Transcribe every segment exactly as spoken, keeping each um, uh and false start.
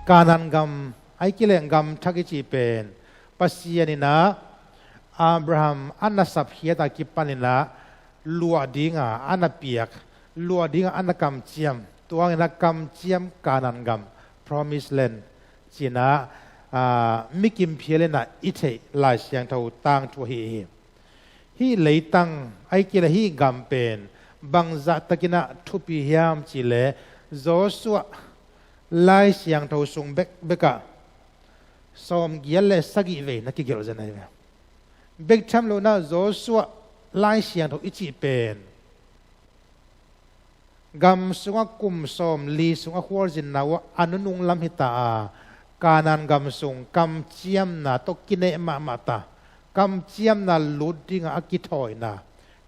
Kanaan gam, ahih kei leh gam thak i cih pen Pasian in ah Abraham a na sapkhiat a kipan in ah luah ding a a na piak, luah ding a a na kamciam, tua hang in ah kamciam Kanaan gam, Promised Land ci-in ah, aa, mi kim phial in ah i theih Lai Siangtho tangthu ahi hi. Hih leitang, ahih kei leh hih gam pen bangzah tak in ah thupi hiam cih leh Joshua Lai Siangtho sung bekbek ah sawmgiat le sagih vei na kigelh zen ahi ve. Bek tham lo in ah Joshua Lai Siangtho i cih pen gam sungah kum sawmli sung a khualzinna uh a nunung lam hi ta a, Kanaan gam sung kamciamna tawh kineh mahmah ta, kamciamna lut ding a a kithawina,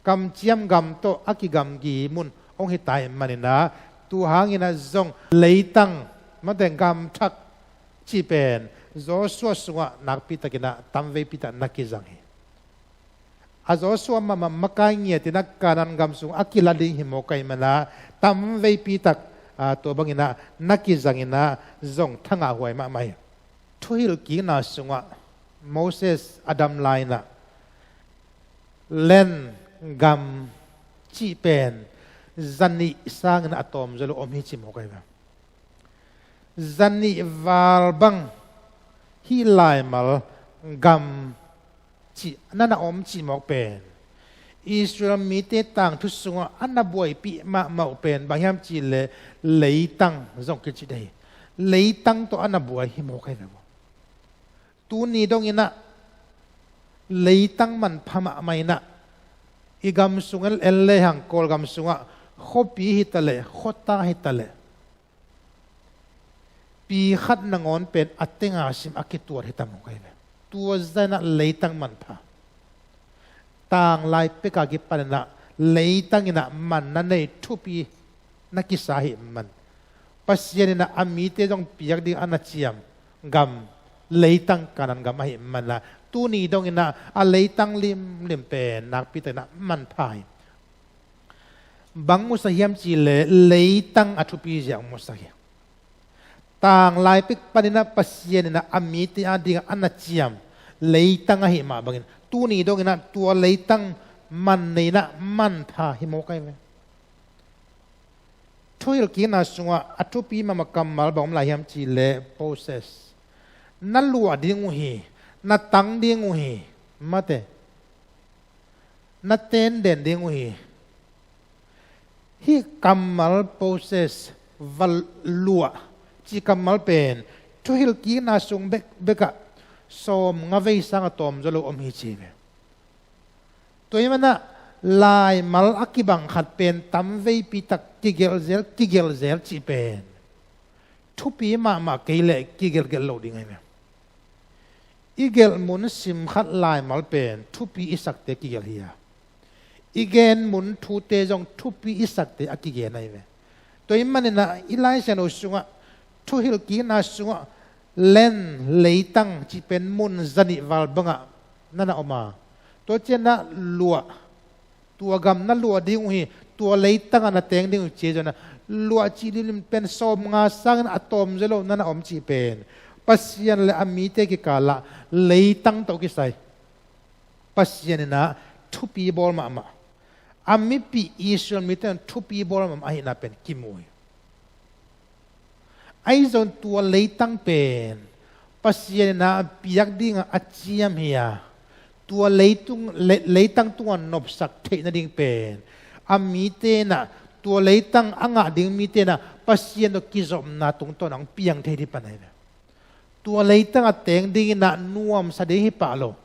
kamciam gam tawh a kigamgi mun hong hi ta ahih man in ah, tua hang in ah zong leitang, mate, gam thak cih pen Joshua sungah nakpi tak in ah tamveipi tak na kizang hi. A Joshua mahmah makai ngiat in ah Kanaan gam sung a kila ding hi mawk ahih man ah tamveipi tak, aa, tua bang in ah na kizang in ah zong thangahhuai mahmah hi. Thuhilhkikna sungah Moses a dam lai in ah land, gam cih pen zanih sang in ah a tawmzaw lo om hi ci mawk ahi ve. Zanih val bang hih laimal gam cih na na om cih mawk pen Israel mite tangthu sungah a na buaipih mahmah uh pen bang hiam cih leh leitang zong kici ding hi. Leitang tawh a na buai hi mawk ahi ve. Tuni dong in ah leitang manpha mahmah in ah i gam sung en, en lehang Kawlgam sungah khuapi hi ta leh, khuata hi ta leh, pi khat nangawn pen a tenga sim a kituat hi ta mawk ahi ve. Tua zah in ah leitang manpha. Tanglai pek a kipan in ah leitang in ah man na nei thupi na kisa ahih man, Pasian in ah a mite zong piak ding a na ciam gam, leitang Kanaan gam ahih man ah, tuni dong in ah a leitang limlim pen nakpi tak in ah manpha hi. Bang musak hiam cih leh leitang a thupi ziak musak hi. Tanglai pek pan in ah Pasian in ah a mite a ding a a na ciam leitang ahih mah bangin, tuni dong in ah tua leitang man nei in ah manpha hi mawk ahi ve. Thuhilhkikna sungah a thupi mahmah kammal bang om lai hiam cih leh possess. Na luah ding uh hi, na tang ding uh hi, mate, na tenden ding uh hi. Hih kammal possess, va luah cih kammal pen Thuhilhkikna sung bekbek ah sawmnga vei sang a tawmzaw lo om hi ci ve. Tua ahih man ah laimal a kibang khat pen tamveipi tak kigelh zel, kigelh zel cih pen thupi mahmah kei leh kigelhgelh lo ding ahi ve. I gelh mun sim khat laimal pen thupi i sakte kigelh hi a, i gen mun thute zong thupi i sakte a kigen ahi ve. Tua ahih man in ah i Lai Siangtho sungah Thuhilhkikna sungah land, leitang cih pen mun zanih val bangah na na om a, tua ciang na luah, tua gam na luah ding uh hi, tua leitang ah na teng ding uh hi ci-a zong na luah cih limlim pen sawmnga sangin a tawmzaw lo na na om cih pen Pasian le a mite kikal ah leitang tawh kisai Pasian in ah thupi bawl mahmah, a mipih Israel mite in thupi bawl mahmah ahihna pen kimu hi. Ahi zong tua leitang pen Pasian in ah piak ding a a ciam hi a, tua leitung, le-, leitang tungah nopsak theih nading pen a mite in ah, tua leitang a ngah ding mite in ah Pasian tawh kizopna tungtawn ah hong piang thei ding pan ahi ve. Tua leitang a teng ding in ah nuamsa ding hi pah lo.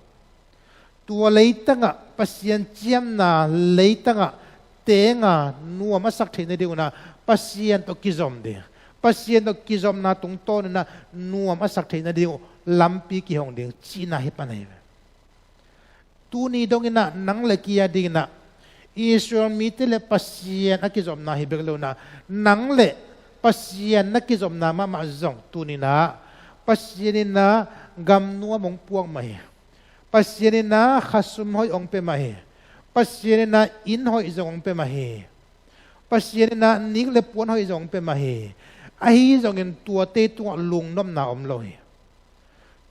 Tua leitang ah Pasian ciamna leitang ah teng a nuam a sak theih nading un ah Pasian tawh kizom ding, Pasian tawh kizopna tungtawn in ah nuam a sak theih nading uh lampi kihong ding cihna hi pan ahi ve. Tuni dong in ah nang le kei a ding in ah Israel mite le Pasian a kizopna hi bek lo in ah, nang le Pasian na kizopna mahmah zong tuni in ah Pasian in ah gam nuam hong puak mah hi. Pasian in ah khasum hoih hong pia mah hi. Pasian in ah inn hoih zong hong pia mah hi. Pasian in ah nik le puan hoih zong hong pia mah hi. Ahi zongin tuate tungah lungnopna om lo hi.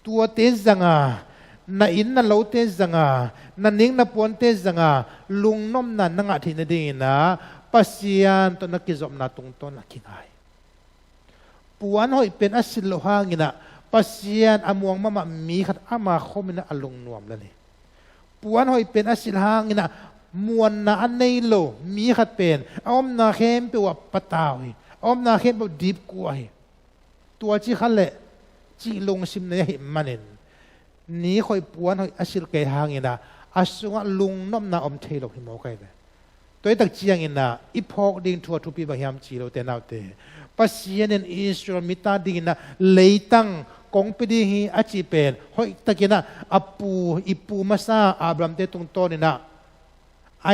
Tuate zanga, na inn na lote zanga, na ning na puante zanga lungnopna na ngah theih nadingin ah Pasian tawh na kizopna tungtawn ah kingai. Puan hoih pen a silh loh hangin ah Pasian a muang mahmah mi khat ama khomin ah a lungnuam lel hi. Puan hoih pen a silh hangin ah muanna a nei lo mi khat pen a omna khempeuh ah patau hi. A omna khempeuh dipkua hi. Tua ci kha leh cih lungsim nei ahih manin ni hoih puan hoih a silh kei hangin ah a sungah lungnopna om thei lo hi mawk ahi ve. Tua hi tak ciangin ah i phawk ding thu a thupi bang hiam ci lote naute, Pasian in Israel mite adingin ah leitang kong pia ding hi a cih pen hoihtakin ah a pu, i pu masa Abrahamte tungtawnin ah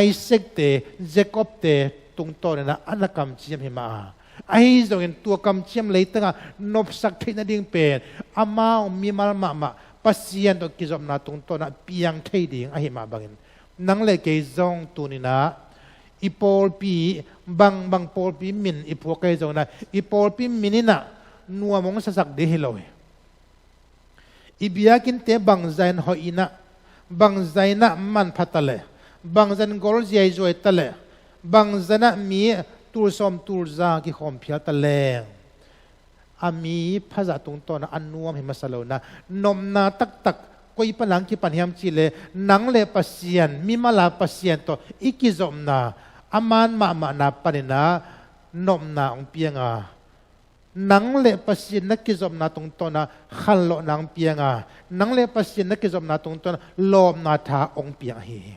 Isaakte, Jacobte tungtawnin ah a na kamciam hi mah a, ahi zongin tua kamciam leitangah nopsak theih nading pen amau mimal mahmah Pasian tawh kizopna tungtawn ah piang thei ding ahi mah bangin, nang le kei zong tunin ah i pawlpi, bangbang pawlpi min i phuak ahi zongin ah i pawlpi min in ah nuam hong sasak ding hi lo hi. I biakinnte bangzah in hoih in ah, bangzah in ah manpha ta leh, bangzah in gol ziaizuai ta leh, bangzah in ah mi tulsawm tulza kikhawm phial ta leng, a mi phazah tungtawn ah a nuam hi masa lo in ah, nopna taktak koi pan hong kipan hiam cih leh nang le Pasian, mimal a Pasian tawh i kizopna, a man mahmahna panin ah nopna hong piang a, nang le Pasian na kizopna tungtawn ah khanlawhna hong piang a, nang le Pasian na kizopna tungtawn ah lawpna tha hong piang ahi hi.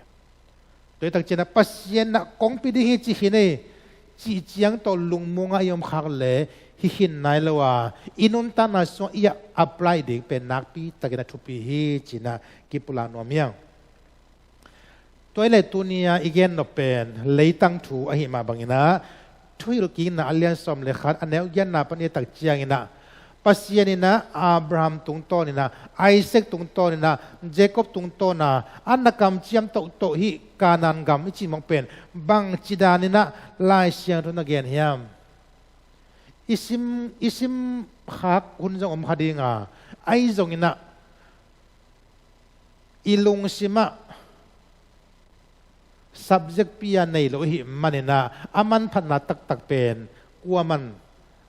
Tua hi tak ciangin ah Pasian in ah kong pia ding hi ci khin ei, cih ciang tawh lungmuang ah i om khak leh hi khin nai lo a, i nuntakna sungah i a apply ding pen nakpi takin a thupi hi ci-in ah kipulak nuam hi hang. Tua hi leh tuni-a i gennop pen leitang thu ahi mah bangin ah, Thuhilhkikna a lian sawm le khat a neu giatna pan i et tak ciangin ah, Pasian in ah Abraham tungtawnin ah, Isaac tungtawnin ah, Jacob tungtawn a a na kamciam tohtoh hih Kanaan gam i cih mawk pen bangci danin ah Lai Siangtho na gen hiam? I sim, i sim khak hun zong om kha ding a, ahi zongin ah i lungsim ah subject pi a nei lo i hih manin ah a manphatna taktak pen kuaman,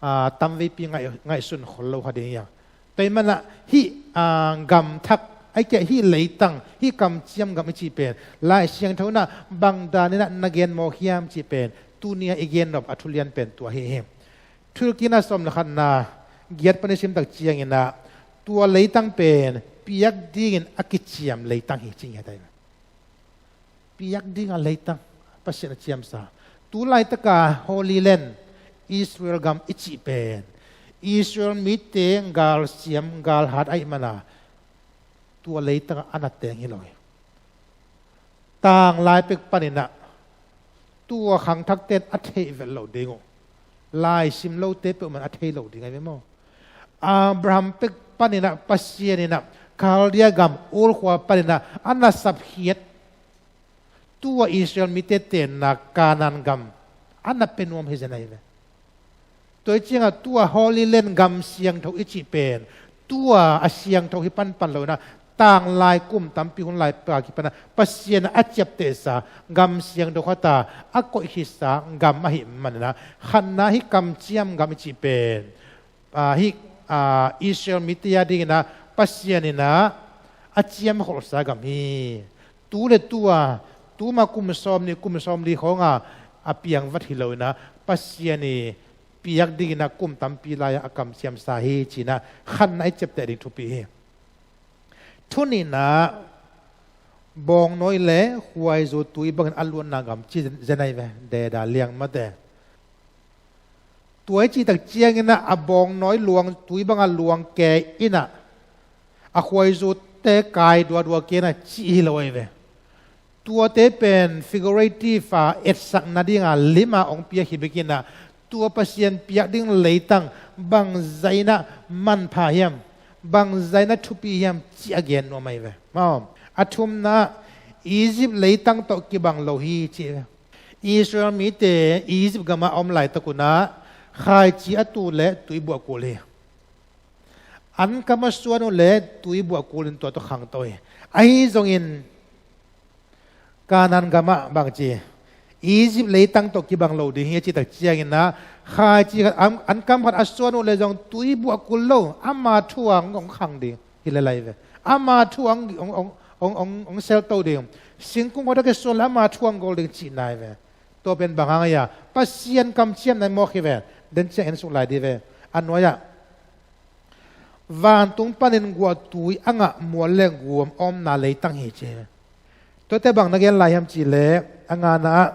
aa, tamveipi ngaih, ngaihsun khol lo kha ding hi hang. Tua ahih manin ah hih, aa, gam thak, ahih kei leh hih leitang, hih kamciam gam i cih pen Lai Siangtho in ah bang danin ah na gen mawk hiam cih pen tuni-a i gennop a thu lian pen tua ahi hi. Thuhilhkikna sawm le khatna giat pan i sim tak ciangin ah, tua leitang pen piak dingin a kiciam leitang hi ci ngiat ahi. Piak ding a leitang, Pasian a ciamsa. Tu laitaka Holy Land, Israel gam i cih pen Israel mite galsiam galhat ahih manin ah tua leitangah a na teng hi lo hi. Tanglai pek panin ah tua khangthakte in a theih vet loh ding uh, laisim lote peuhmah in a thei lo ding ahi ve maw? Abraham pek panin ah Pasian in ah Khaldia gam Ur khua panin ah a na sapkhiat tua Israel mite tenna Kanaan gam a na pia nuam hi zen ahi ve. Tua hi ciangah tua Holy Land gam siangtho i cih pen tua a siangtho hi panpan lo in ah, tanglai kum tampi hun lai pek a kipan ah Pasian a ciaptehsa gam siangtho khat a a koih khitsa gam ahih manin ah, khatna hih kamciam gam i cih pen, aa, hih, aa, Israel mite a dingin ah Pasian in ah a ciamkholhsa gam hi. Tu le tu a, tuma kum sawmnih, kum sawmli khawng a a piang vat hi lo in ah, Pasian i piak dingin ah kum tampi lai-ah a kamciamsa hi ci-in ah khatna i ciapteh ding thupi hi. Thu nihna, bawngnawi le khuaizu tui bangin a luanna gam ci zen ahi ve, Deda liang mate. Tua i cih tak ciangin ah a bawngnawi luang tui bangah luang kei in ah a khuaizute kai duadua kei in ah cih hi lo ahi ve. Tuate pen figurative a etsak nadinga lim a hong piak hi bek in ah, tua Pasian piak ding leitang bangzah in ah manpha hiam, bangzah in ah thupi hiam cih a gen nuam ahi ve. Maw, a thumna, Egypt leitang tawh kibang lo hi ci hi ve. Israel mite Egypt gamah a om laitak un ah Khaici a tu le tui buah kul hi. An kam a suan uh le tui buah kul in tua tawh khangto hi. Ahi zongin Kanaan gamah bangci, Egypt leitang tawh kibang lo ding hi a cih tak ciangin ah, khaici khat, an, an kam khat a suan uh le zong tui buah kul lo, ama thu a hong khang ding hi le lai ve. Ama thu a hong, hong, hong, hong, hong, hong selto ding. Singkung khat a kisuan le ama thu a hong gol ding cihna hi ve. Tua pen bang hang hiam? Pasian kamciamna i mawk hi ve. Den ciang en suk lai dih ve. A nuai-ah, vantung panin guahtui a ngah mual le guam a omna leitang hi ci hi ve. Tuate bang na gen lai hiam cih leh, a ngana ah,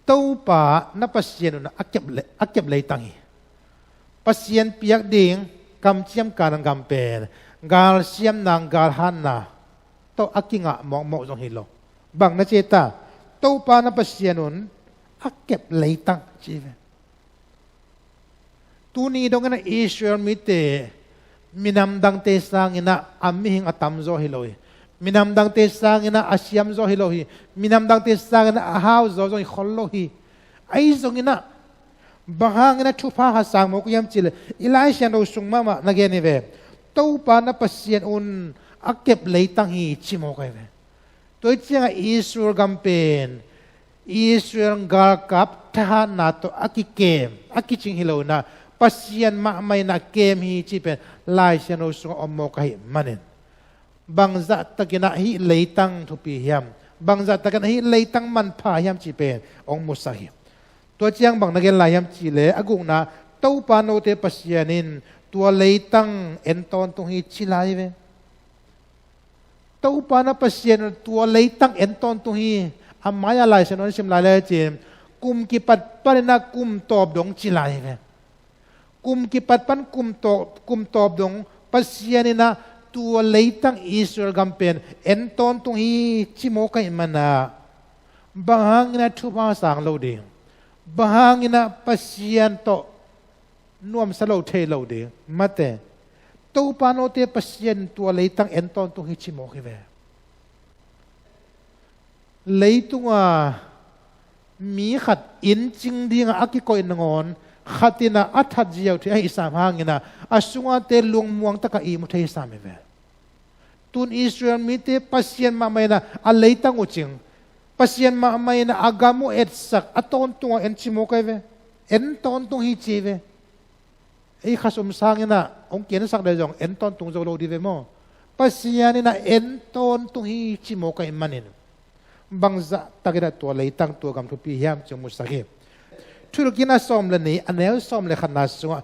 Topa na Pasian un a kep le, a kep leitang hi. Pasian piak ding kamciam Kanaan gam pen galsiamna, galhatna tawh a kingah mawkmawk zong hi lo. Bang na ci ta? Topa na Pasian un a kep leitang ci hi ve. Tuni dongin ah Israel mite minam dangte sangin ah a mihing a tamzaw hi lo hi. Minam dangte sangin ah a siamzaw hi lo hi. Minam dangte sangin ah a hauzaw zong hi khol lo hi. Ahi zongin ah bang hangin ah thupha khat sang mawk uh hiam cih leh, i Lai Siangtho sung mahmah na gen hi ve. Topa na Pasian un a kep leitang hi ci mawk ahi ve. Tua hi ciangah Israel gam pen Israel galkap thahatna tawh a kikem, a kicing hi lo in ah, Pasian mahmah in ah kem hi cih pen Lai Siangtho sungah om mawk ahih manin, bangzah takin ah hih leitang thupi hiam? Bangzah takin ah hih leitang manpha hiam cih pen hong musak hi. Tua ciang bang na gen lai hiam cih leh, a gukna, Topa note Pasian in tua leitang en tawntung hi ci lai ve. Topa na Pasian tua leitang en tawntung hi. A mai-ah Lai Siangtho na sim lai le cin, kum kipat panin ah kum tawp dong ci lai ve. Kum kipat pan kum tawp, kum tawp dong Pasian in ah tua leitang Israel gam pen en tawntung hi ci mawk ahih manin, bang hangin ah thupha sang lo ding? Bang hangin ah Pasian tawh nuamsa lo thei lo ding? Mate, Topa note Pasian tua leitang en tawntung hi ci mawk hi ve. Leitunga mi khat inn cing dingah a kikoih nangawn, khat in ah a that ziau thei ahih sam hangin ah, a sungate lungmuang takah ihmu thei sam hi ve. Tun Israel mite Pasian mahmah in ah a leitang uh cing, Pasian mahmah in ah a gam uh etsak, a tawntungah en ci mawk ahi ve. En tawntung hi ci ve. Ei khasum sangin ah hong kiensak le zong en tawntung zo lo dih ve maw? Pasian in ah en tawntung hi ci mawk ahih manin, bangzah takin ah tua leitang, tua gam thupi hiam cih hong musak hi. Thuhilhkikna sawm le nih, a neu sawm le khatna sungah,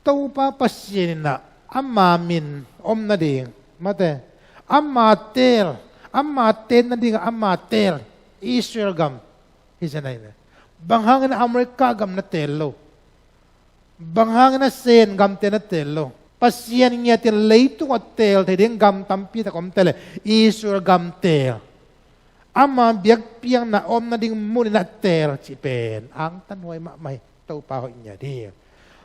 Topa Pasian in ah ama min om nading, mate, ama teel, ama teel nadingah ama teel Israel gam hi zen ahi ve. Bang hangin ah America gam na teel lo? Bang hangin ah Sen gamte na teel lo? Pasian ngiatin leitungah teel thei ding gam tampi tak om ta leh, Israel gam teel. Ama biakpiakna om nading munin ah teel cih pen angtanhuai mahmah hi. Topa hoih ngiat hi.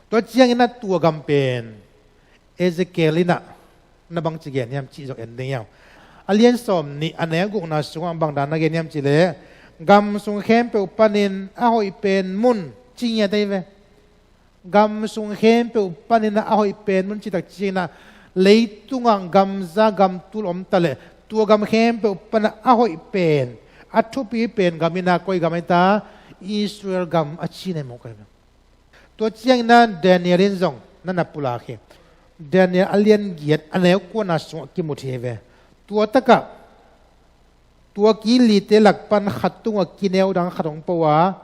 Tua ciangin ah tua gam pen Ezekiel in ah na bangci gen hiam cih zong en ding hi hang. A lian sawm nih, a neu gukna sungah bang dan na gen hiam cih leh, gam sung khempeuh panin a hoih pen mun ci ngiat ahi ve. Gam sung khempeuh panin ah a hoih pen mun cih tak ciangin ah, leitungah gamza gamtul om ta leh, tua gam khempeuh pan ah a hoih pen, a thupi pen gam in ah koi gam ahi ta? Israel gam a ci hi mawk ahi ve. Tua ciangin ah Daniel in zong na na pulak hi. Daniel a lian giat, a neu kuana sungah kimu thei hi ve. Tua takah tua ki lite lak pan khat tungah kineu dang khat hong po a,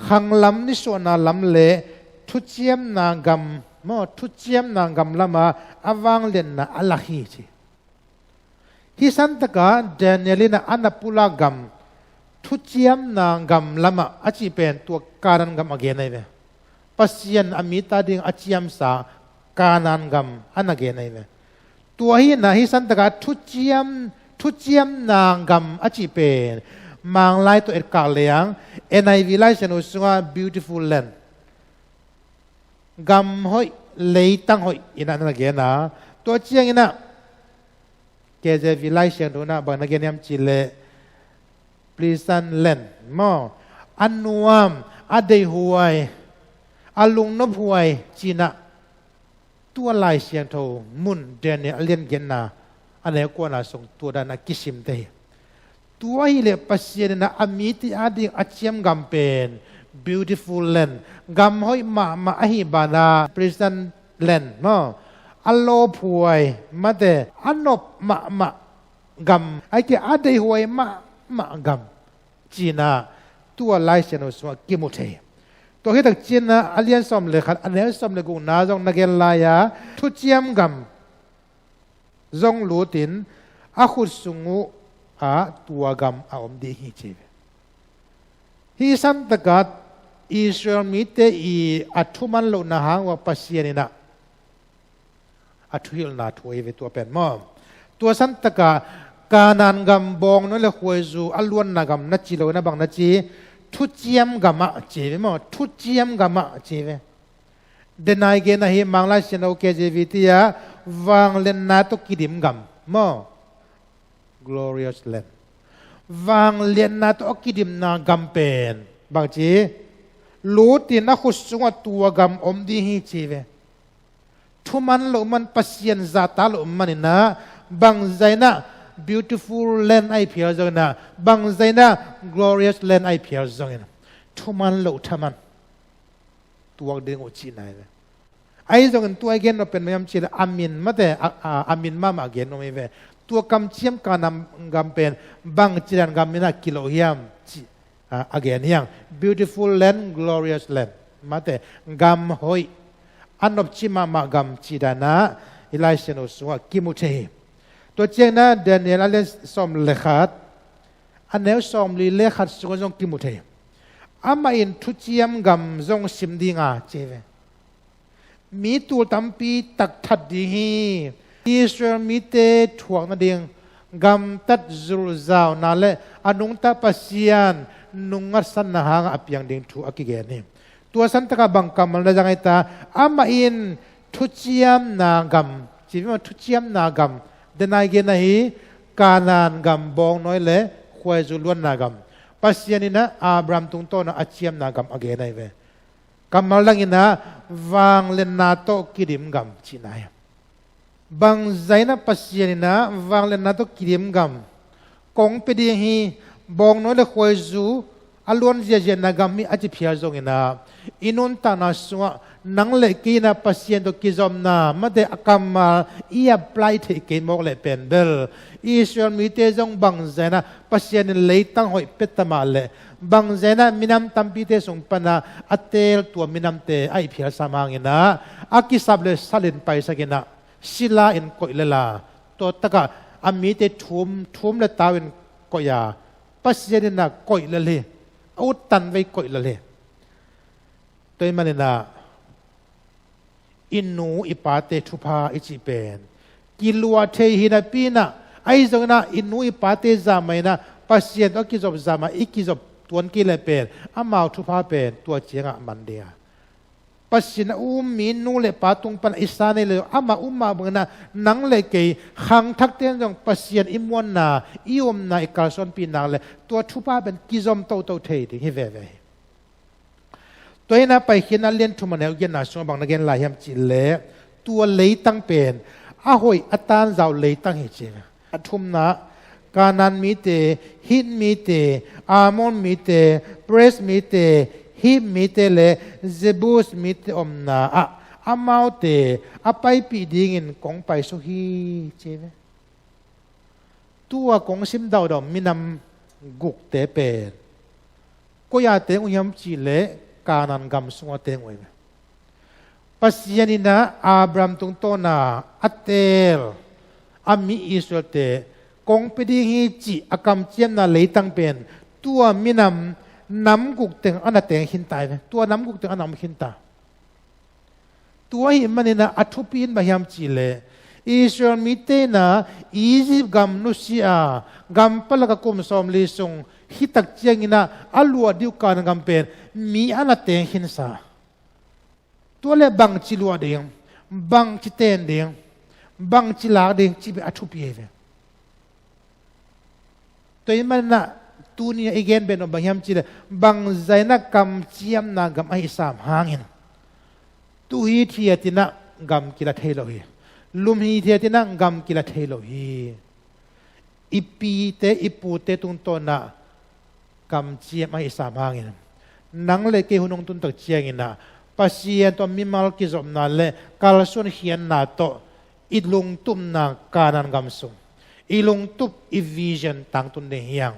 khanglam nisuahna lam le thuciamna gam, maw, thuciamna gam lamah a vangliatna a lak hi ci. Hih santakah Daniel in ah a na pulak gam, thuciamna gam lamah a cih pen tua Kanaan gam a gen ahi ve. Pasian a mite ading a ciamsa Kanaan gam a na gen ahi ve. Tua hi in ah hih santakah thuciam, thuciamna gam a cih pen Manglai tawh etkak leng, N I V Lai Siangtho sungah beautiful land, gam hoih, leitang hoih in ah na gen a, tua ciangin ah K J V Lai Siangtho in ah bang na gen hiam cih leh, pleasant land, maw, a nuam, a deihhuai, a lungnophuai cinah tua Lai Siangtho mun Daniel a lian giatna a neu kuana sung tua dan a kisimte hi. Tua hileh Pasian inah a mite ading a ciam gam pen beautiful land, gam hoih mahmah ahi banah pleasant land maw, a lawphuai mate a nop mahmah gam, aike a deihuai mahmah gam cinah tua Lai Siangtho sungah kimu thei. Tua hitak cinah a lian sawm le khat a neu sawm le gukna zong na gen lai-a thuciam gam zong lutin a khut sung uh ah tua gam a om ding hi ci ve. Hih santakah Israel mite i a thuman lohna hang uh ah Pasian inah a thuhilhna thu ahi ve tua pen maw. Tua santakah Kanaan gam bawngnawi le khuaizu a luanna gam na ci lo inah bang na ci, thuciam gamah ci ve maw, thuciam gamah ci ve. Denai gen ahi Manglai Siangtho K J V T ah vangliatna tawh kidim gam maw, glorious land. Vangliatna tawh a kidimna gam pen bangci, lutin a khut sungah tua gam om ding hi ci ve. Thuman loh man, Pasian zahta loh man inah bangzah inah beautiful land ahi phial zong inah, bangzah inah glorious land ahi phial zong inah thuman loh thaman tuak ding uh cihna hi ve. Ahi zongin tua i gen nop pen bang hiam cih leh a min mate a, a, a min mahmah gen nop hi ve. Tua kamciam Kanaan gam pen bangci dan gam inah kiloh hiam cih a, a gen hiang. Beautiful land, glorious land mate, gam hoih a nopci mahmah gam cih danah i Lai Siangtho sungah kimu thei hi. Tua ciangin ah Daniel a lian sawm le khat a neu sawmli le khat sungah zong kimu thei. Amah in thuciam gam zong sim dinga ci ve. Mi tul tampi tak that ding hi. Israel mite thuak nading gamtat zulhzauna le a nungta Pasian nungngatsanna hangah a piang ding thu a kigen hi. Tua santakah bang kammal na zang hi ta, amah in thuciamna gam, ci ve maw, thuciamna gam, denai gen ahi Kanaan gam bawngnawi le khuaizu luanna gam, Pasian inah Abraham tungtawnah a ciamna gam a gen ahi ve. Kammal dang inah vangliatna tawh kidim gam cihna hi. Bangzah inah Pasian inah vangliatna tawh kidim gam kong pia ding hi, bawngnawi le khuaizu a luan ziahziahna gam hi a ci phial zong inah i nuntakna sungah nang le kei inah Pasian tawh kizopna mate a kammal i apply theih kei mawk leh pen bel Israel mite zong bangzah inah Pasian in leitang hoih pia ta mah leh bangzah inah minam tampite sung panah a teel tua minamte a ih phial sam hang inah a kisap le salin paisak inah sila in koih lela, tua takah a mite thum, thum le tau in koih a, Pasian inah koih lel hi, a uttan vei koih lel hi. Tua ahih man inah i nu i pate thupha i cih pen kiluah thei hi napi inah, ahi zong inah i nu i pate zah mah inah Pasian tawh a kizop zah mah i kizop tuan kei leh pen amau thupha pen tua ciangah man ding a, Pasian a um mi nu le pa tung pan i sa nei le amah um mah bang inah nang le kei khangthakte in zong Pasian i muanna, i umna i kalsuanpih nak le tua thupha pen kizom toto thei ding hi veve hi. Tua hi inah Paikhiatna lian thum a neu giatna sungah bang na gen lai hiam cih leh tua leitang pen a hoih a tanzau leitang hi ci. A thumna, Kanaan mite, Hit mite, Amor mite, Perez mite, Hiv mite le Jebus mite omna ah amaute a paipih dingin kong paisuk hi ci ve. Tua kong sim daudau minam gukte pen koi-a teng uh hiam cih leh Kanaan gam sungah teng uh hi ve. Pasian inah Abraham tungtawna a teel a mi Israelte kong pia ding hi cih a kamciamna leitang pen tua minam nam guk teng a na teng khinta hi ve. Tua nam guk teng a na om khinta. Tua ahih man inah a thupi in bang hiam cih leh Israel mite inah Egypt gam nusia a gam palak a kum sawmli sung hitak ciang inah a luah ding uh Kanaan gam pen mi a na teng khinsa. Tua leh bangci luah ding, bangci ten ding, bangci lak ding cih pen a thupi hi ve. Tua ahih man inah tuni a i gen pen uh bang hiam cih leh bangzah inah kamciamna gam ahi sam hangin Tuhi thiatinah gam kila thei lo hi. Lumhi thiatinah gam kila thei lo hi. I pite i pute tungtawnah kamciam ahi sam hangin, nang le kei hun hong tuntak cianginah Pasian tawh mimal kizopna le kalsuan khiatna tawh i lungtupna Kanaan gam sung i lungtup, i vision tangtun ding hiang.